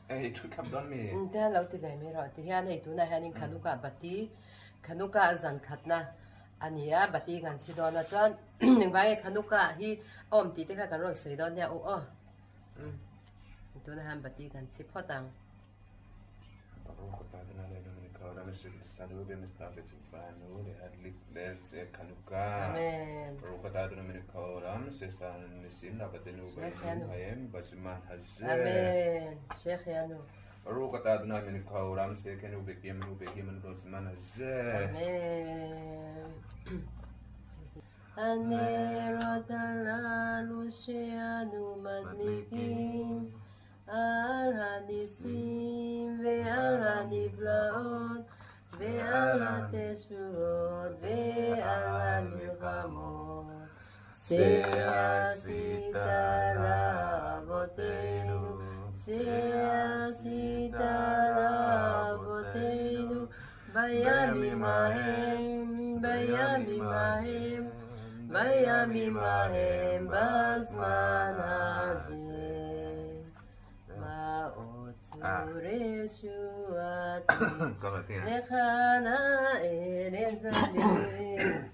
Ei thu thlap dawn mi. Te lo ti ve mai rawh. Tihian hei tunah hianin Khanuka bati Khanuka zan khatna a ni a, bati kan chhi dawn a chuan engvang nge Khanuka hi a awm tih te kha kan rawn sawi dawn nia u aw. Tunah hian bati kan chhi phawt ang. Amen. Amen. Sheikh Yanu. Amen. הנרות הללו שאנו מדליקים על הניסים ועל הנפלאות ועל התשועות ועל המלחמות שעשית לאבותינו שעשית לאבותינו בימים ההם בימים ההם בימים ההם בזמן הזה מעוז צור ישועתי לך נאה נזמים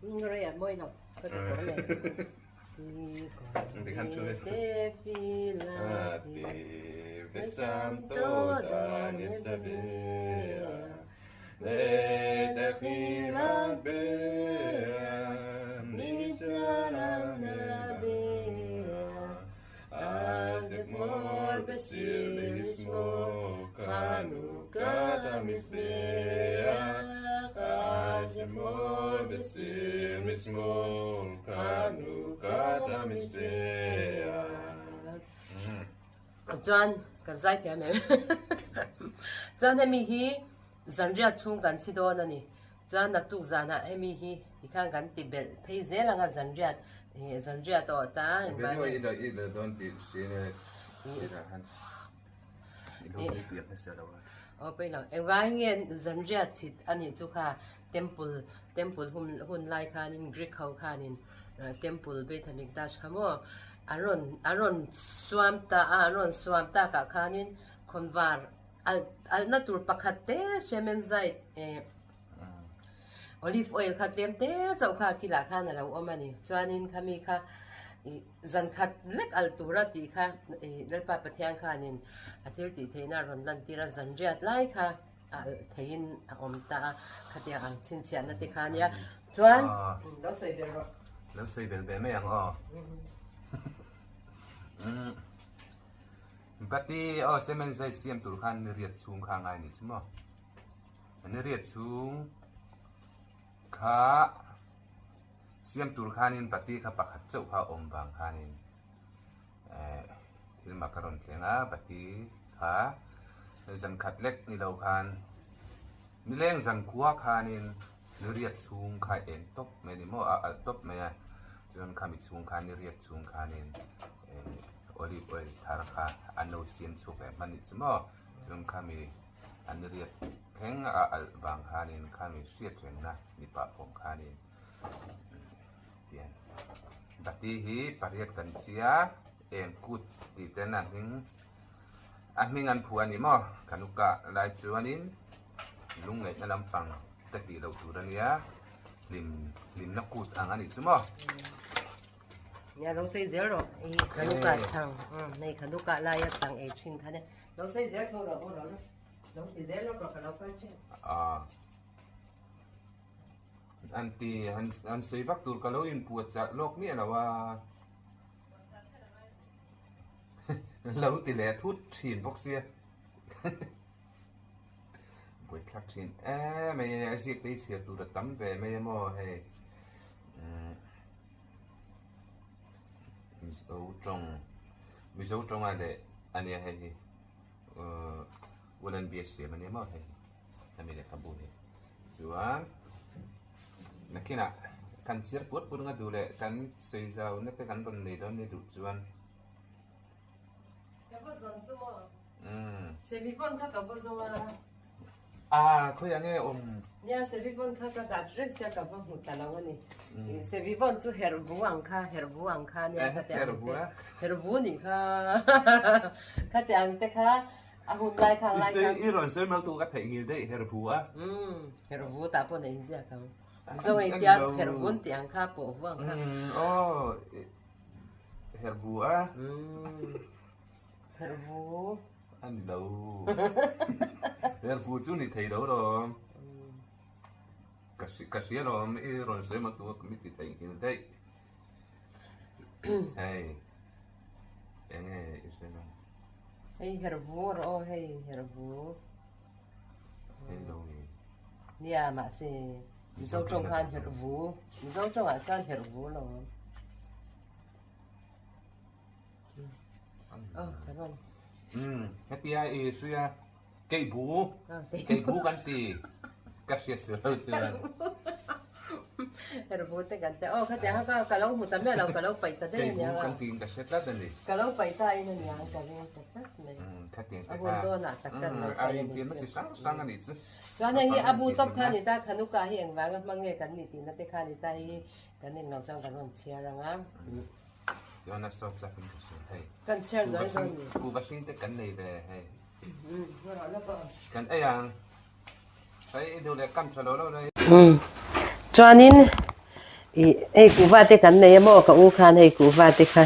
Rồi môi nó có thể có này. Chuan kan zai thiam em? Chuan hemi hi zanriat chhung kan chhi dawn a ni. Chuan naktuk zanah hemi hi tikhan kan ti belh phei zel ang a zanriat zanriat awh ta Video i dah i dah dawn tih hria nge i dah han i lo sawi piah hmasa lo a. Aw pawi lo. Engvangin nge zanriat chhit a nih chu kha temple temple hun hun lai khanin Greek ho khanin temple Beit HaMikdash kha maw an rawn an rawn suam ta a an rawn suam takah khanin khawnvar alh alhna tur pakhat te Shemenzite eh Olive oil kha tlem te chauh kha a kilah khan a lo awm a ni. Chuanin khami kha ih zan khat lek alh tura tih kha ih Lalpa Pathian khanin a thil tih theihna a rawn lantir a, zan riat lai kha a alh theihin a awm ta a, khatiang ang chhinchhiahna te kha a nia. Chuan lo sawi ber rawh. Lo sawi ber ve mai ang aw. Bati aw cement zai siam tur khan riat chhung kha ngai ni chu maw? An riat chhung kha siam tur khanin bati kha pakhat chauh kha a awm vang khanin eh thil mak a rawn thleng a bati kha zan khat lek ni lo khan nileng zan khua khanin ni riat chhung kha eng tawp mai a ni maw a alh tawp mai a chuan khami chhung khan ni riat chhung khanin eh olive oil thar kha an lo siam chhuak leh hman a nih chu maw chuan khami An riat thleng a alh vang khanin khami hriat rengna ni pah pawm khanin tian bati hi pariat kan chia eng kut tih ten a hming a hming an phuah a ni maw kan u kah lai chuanin lungngaihna lampang ka tih loh tur a nia hlim hlimna kut ang a nih chu maw. Nia lo sawi zel rawh i khanuka chhang hei khanuka laia chhang ei thin kha nia. Lo sawi zel tho rawh aw rawh lo ti zel rawh ka lo kal thin. Ah. An ti han han sawi vak tur ka lo in puat chah lawk miah lo a. Lo ti leh thut thin bawk sia. Buai thlak thin em mai a ziak te hi chhiar tur a tam ve mai a maw hei. Mizo tawng Mizo tawnga leh a nia hei hi uhh Woodland Beer siam a nia maw hei hi hemi lehkhabu hi chuan nakinah kan chhiar put put anga duh leh kan sawi zau na te kan rawn nei dawn nia duh chuan. Ka va zawn chu maw? Semi phone kha ka va zawng a. A khawiah nge awm? Nia Sevivawn kha ka dah reng sia ka va hmu ta lo a ni. Sevivawn chu herh vu ang kha, herh vu ang kha nia khate ang te. Herh vu nih kha. Khate ang te kha a hun lai kha lai kha. I rawn sawi mal tu ka theihnghilh daih herh vu a. Umm herh vu tah pawh na inziak ang. Mizo engtia herh vun tih ang kha pawh vu ang kha. Umm aw herh vu a. Umm herh vu. A ni lo. Herh vu chu ni thei lo lawm. Ka ka hria lawm i rawn sawi mak tu mi ti theihnghilh daih. Hei enge i sawi mak. Hei herh vu rawh aw hei herh vu. Hei lo ni. Nia mahse Mizo tawng khan herh vu. Mizo tawngah chuan herh vu lawm. Umm hetia i sui a keihbu keihbu kan ti ka hria si lo chuan. Herbu te kan ti aw khatia kha ka lo hmu ta miah lo ka lo paih ta daih ania Keihbu kan tiin ka hre tlat a ni. Ka lo paih ta in ania ka ring ta tlat mai. Umm khatiang te A hun kha dawnah tak kan lo umm a paih a infiamna nih chi chu. hrang hrang a nih chu. Chuan hei hi a bu tawp kha a ni ta Khanuka hi engvanga hmang nge kan nih tihna te kha a ni ta hi kan englo chuan kan rawn chhiar ang a. Chuan a sawt sak in ka hria hei. Kan chhiar zuai dawn ni. Kuhva hring te kan nei ve hei. Kan ei ang. Hei i duh leh kam tha lo lo lai. Chuanin i hei kuhva te kan nei a maw ka u khan hei kuhva te kha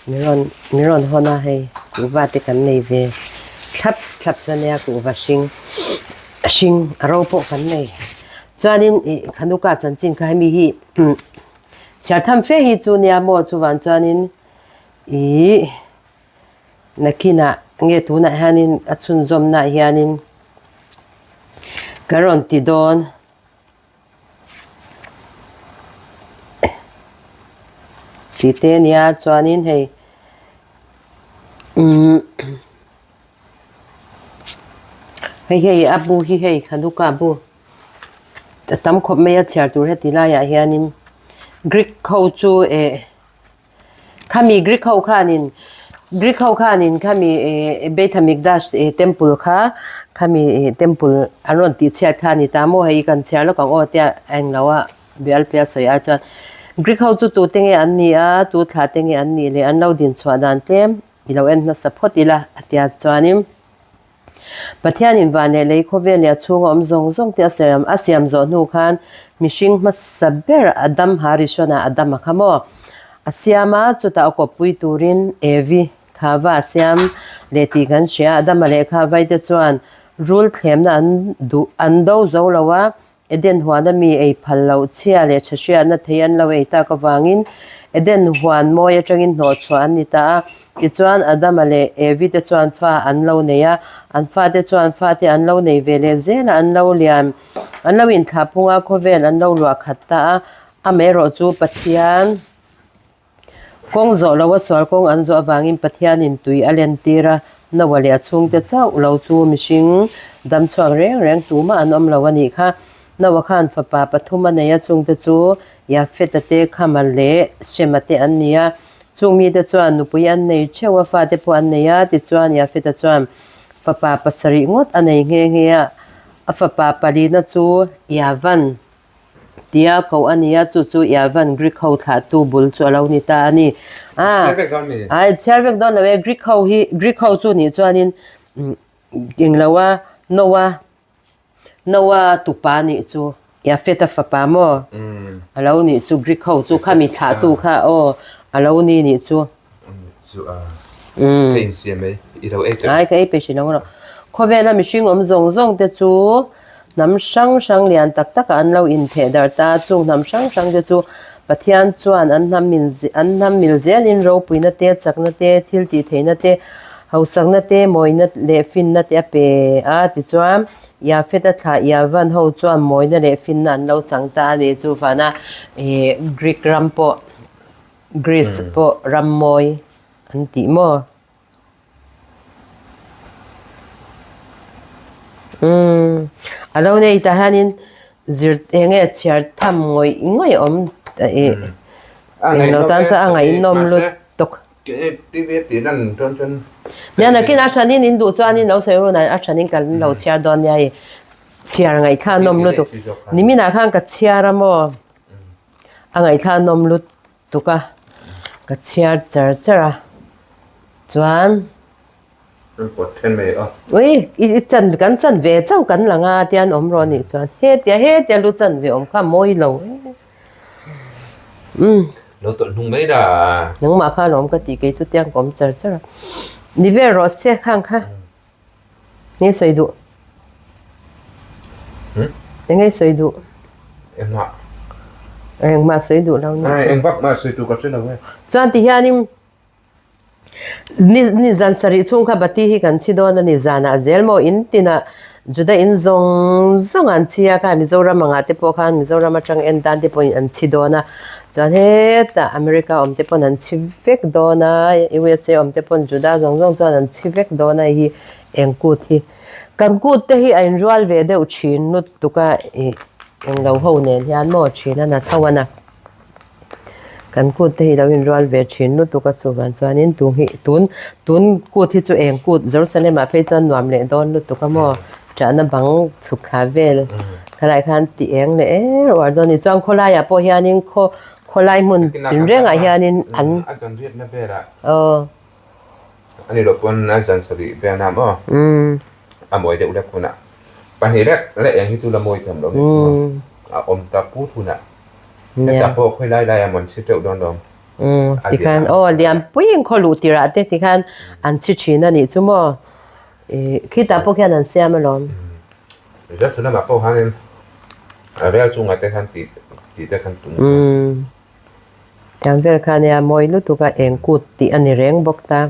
min rawn min rawn hawn a hei kuhva te kan nei ve thlap thlap chuan nia kuhva hring hring a ro pawh kan nei. Chuanin i Khanuka chanchin kha hemi hi Chhiar tham fe hi chu nia maw chuvan chuanin ih nakinah nge tunah hianin a chhunzawmnaah hianin ka rawn ti dawn. Tih te ania chuanin hei umm hei hei a bu hi hei Khanuka bu. A tam khawp mai a chhiar tur heti laiah hianin Greek ho chu eh khami Greek ho khanin Greek ho khanin khami eh Beit Hamikdash eh temple kha khami eh temple an rawn tih chhiat kha a ni ta maw hei kan chhiar lawk ang aw tia englo a bial pial sawi ai chuan Greek ho chu tute nge an ni a tu thla te nge an nih leh an lo din chhuah dan tlem i lo en hmasa phawt ila a tia chuanin. Pathianin van leh lei khawvel leh a chhunga awm zawng zawng te a siam a siam zawh hnu khan mihring hmasa ber Adam ha Rishona Adama kha maw a siam a, chutah a kawppui turin Evi kha va a siam leh tih kan hria. Adama leh kha vaite chuan rul thlemna an duh an do zo lo a, Eden huana mi ei phal loh chhia leh tha hriatna thei an lo ei tak avangin Eden huan mawi atangin hnawhchhuah an ni ta a. Tichuan, Adama leh Evi te chuan fa an lo nei a, an fate chuan fate an lo nei ve leh zel a, an lo lian, an lo inthlah phung a, khawvel an lo luah khat ta a. Amaherawh chu Pathian Kawng zawh lo a sual kawng an zawh avangin Pathianin tui a lentir a, Noah leh a chhungte chauh lo chu mihring dam chhuak reng reng tumah an awm lo a nih kha. Noah khan fapa pathum a nei a, chungte chu Yafeta te, Khama leh Shema te an ni a. Chung mite chuan nupui an nei theuh a, fate pawh an nei a, tichuan Yafeta chuan fapa pasarih ngawt a nei nghe nghe a, a fapa palina chu Yavan. Tia koh a ni a, chu chu Yavan Greek ho thlahtu bul chu a lo ni ta a ni. A, Chhiar vek dawn mi? Ai, chhiar vek dawn lo e, Greek ho hi, Greek ho chu nih chuanin englo a, Noah, Noah tupa nih chu, Yafeta fapa maw? A lo nih chu Greek ho chu khami thlahtu kha aw, a lo ni nih chu. Chu a, ka insiam e, i lo ei tawh. Ai, ka ei pe hri lo rawh. Khawvela mihring awm zawng zawng te chu hnam hrang hrang lian tak takah an lo intheh darh ta a, chung hnam hrang hrang te chu Pathian chuan an hnam min an hnam mil zelin ropuina te, chakna te, thil tih theihna te, hausakna te, mawina leh finna te a pe a. Tichuan, Yafeta thlah Yavan ho chuan mawina leh finna an lo chang ta a ni. Chuvana Greek ram pawh Greece pawh ram mawi an tih maw? Umm a lo nei tah hianin zir eng nge chhiar tham ngawih ngawih awm ih eng lo tan chuan a ngaihnawm lutuk. Nia nakin a thanin in duh chuanin lo sawi run a thanin kan lo chhiar dawn nia i. Chhiar ngaihthla a nawm lutuk. Niminah khan ka chhiar a maw? A ngaihthla a nawm lutuk a, ka chhiar char char a. Chuan. An pawt then mai a. Ui, i chan kan chan ve chauh kan lang a tian awm rawh anih chuan hetia hetia lu chan ve awm kha mawi lo e. Umm. Lo tawlh hnung mai la. Nangmah kha alawm ka tih kei chu tiang ka awm char char a. Ni vel rawh se khang kha. Nge sawi duh? Enge sawi duh? Engmah. Engmah sawi duh lo ni chu. Engvak mah sawi tur ka hre lo e. Chuan ti hianin ni ni zan sarih chhung kha bati hi kan chhi dawn a ni zanah zel maw in tinah Juda in zawng zawng an chhi a kha Mizoram angah te pawh khan Mizoram atang en tan te pawhin an chhi dawn a chuan hetah America awm te pawn an chhi vek dawn a USA awm te pawn Juda zawng zawng chuan an chhi vek dawn a hei hi eng kut hi kan kut te hi a inrual ve deuh thin lutuk a ih englo ho nen hian maw thin a na tho a na. Kan kut te hi lo inrual ve thin lutuk a chuvang chuanin tun hi tun tun kut hi chu eng kut Jerusalem ah phei chuan nuam leh dawn lutuk a maw ṭahna bang chhuk thla vel khalai khan ti eng leh er uar dawn a ni chuan khawlai ah pawh hianin khaw khawlai hmun tinreng ah hianin an A zan riatna velah aw a ni loh pawn a zan sarih vel na maw a mawi deuh lek hunah pahnih lek leh eng hi chu la mawi tham lo ni a awm ta put hunah. Hetah pawh khawi lai lai ah mawn chhi teuh dawn lawm. Umm tikhan aw Lianpui in khaw luh tirh ah te tikhan an chhi thin a nih chu maw ih khitah pawh khian an siam alawm. Jesu lamah pawh khanin rel chungah te khan tih tih te khan tum. Umm tiang vel kha nia mawi lutuk a eng kut tih a ni reng bawk ta.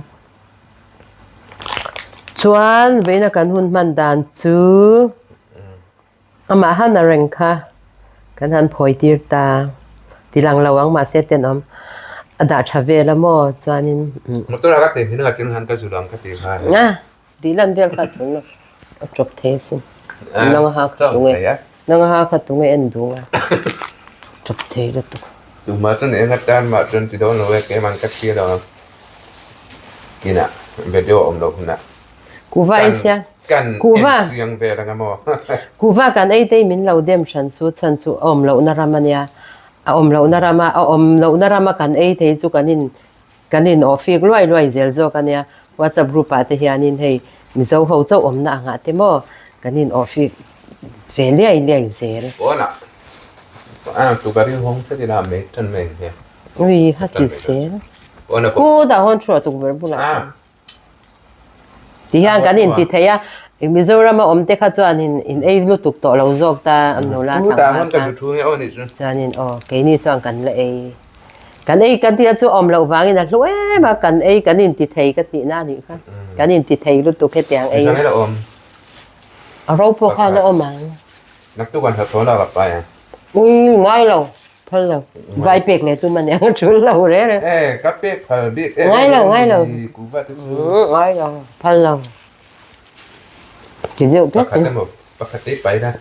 Chuan vawiina kan hun hman dan chu. Amah han a reng kha kan han phawi tir ta ti lang lo ang mahse tenawm a dah tha vel a maw chuanin umm. Motor a ka teh hnin a chin han ka zul ang ka ti kha. A tih lan vel kha a tul lo a tawp thei asin nang a ha kha tunge nang a ha kha tunge en duh a tawp thei lutuk. Tumah chuan eng atan mah chuan ti dawn lo e keimah ka thlir ang kinah video awm loh hunah. Kuhva ei sia. Kan Kuhva. en chiang vel anga maw. Kuhva kan ei te min lo dem hran chu chhan chu a awm lohna ram ania. A awm lohna rama a awm lohna rama kan ei thei chu kan in kan in awh fik luai luai zel zawk ania. WhatsApp group ah te hianin hei Mizo ho chauh awmna angah te maw kan in awh fik ve liai liai zel. Pawnah a tukverh hi hawng tlat ila mai tan mai ang hian. Ui ha ti zel. Pawnah pawh. Ku dah hawn thu a tukverh bulah khan. Ti hian kan inti thei a, Mizorama awm te kha chuan in in ei lutuk tawh lo zawk ta an lo la tlangval khan chuanin aw keini chuan kan la ei kan ei kan tih chu awm loh vangin a hlu em a kan ei kan inti thei ka tih na anih kha kan inti thei lutuk hetiang ei a ro pawh khan a awm ang. Ui ngai lo. Phal lo. Vai pek leh tum a nia ka tul lo reng reng. E ka pek phal bik em Ngai lo ngai lo. Kuva te chu. Ngai lo phal lo. Ti deuh vek. Pakhat emaw pakhat te i pai la.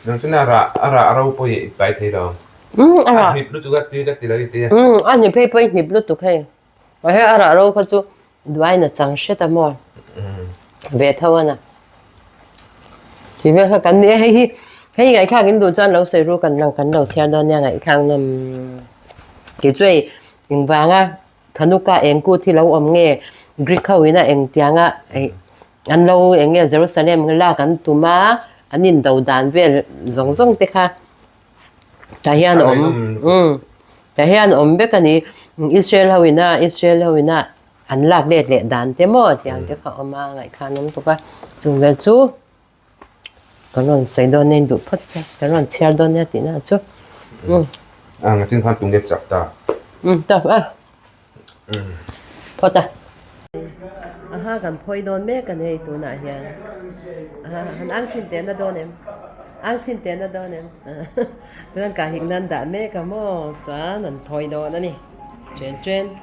Nang chuan a rah a rah ro pawh i pai thei lo. A rah. A hnip lutuk a ti ka ti lo i ti. A hnip phei pawh i hnip lutuk hei. Mahse a rah ro kha chu duain a chang hret a maw? Ve tho a na. Ti vel kha kan ni a, hei hi hei ngaihthlak in duh chuan lo sawi ru kan lo kan lo chhiar dawn nia ngaihthlak nawm kei chu hei engvanga Thanuka eng kut hi lo awm nge Greek ho ina engtianga hei an lo eng nge Jerusalem lak an tum a an indo dan vel zawng zawng te kha Tah hian a awm umm tah hian a awm vek a ni Israel ho ina Israel ho ina an lak let leh dan te maw tiang te kha a awm a ngaihthla an awm tuk a chung vel chu kan rawn sawi dawn nia induh phawt chuan kan rawn chhiar dawn nia tih na chu umm. A ngachin khan tunge chak ta. Umm ta a. Phawt a. Aha kan phawi dawn mek a ni hei tunah hian. Aha han ang chhin teh na dawn em? Ang chhin teh na dawn em? Chuan kah hik nan dah mek a maw chuan an phawi dawn a ni. Chen chen.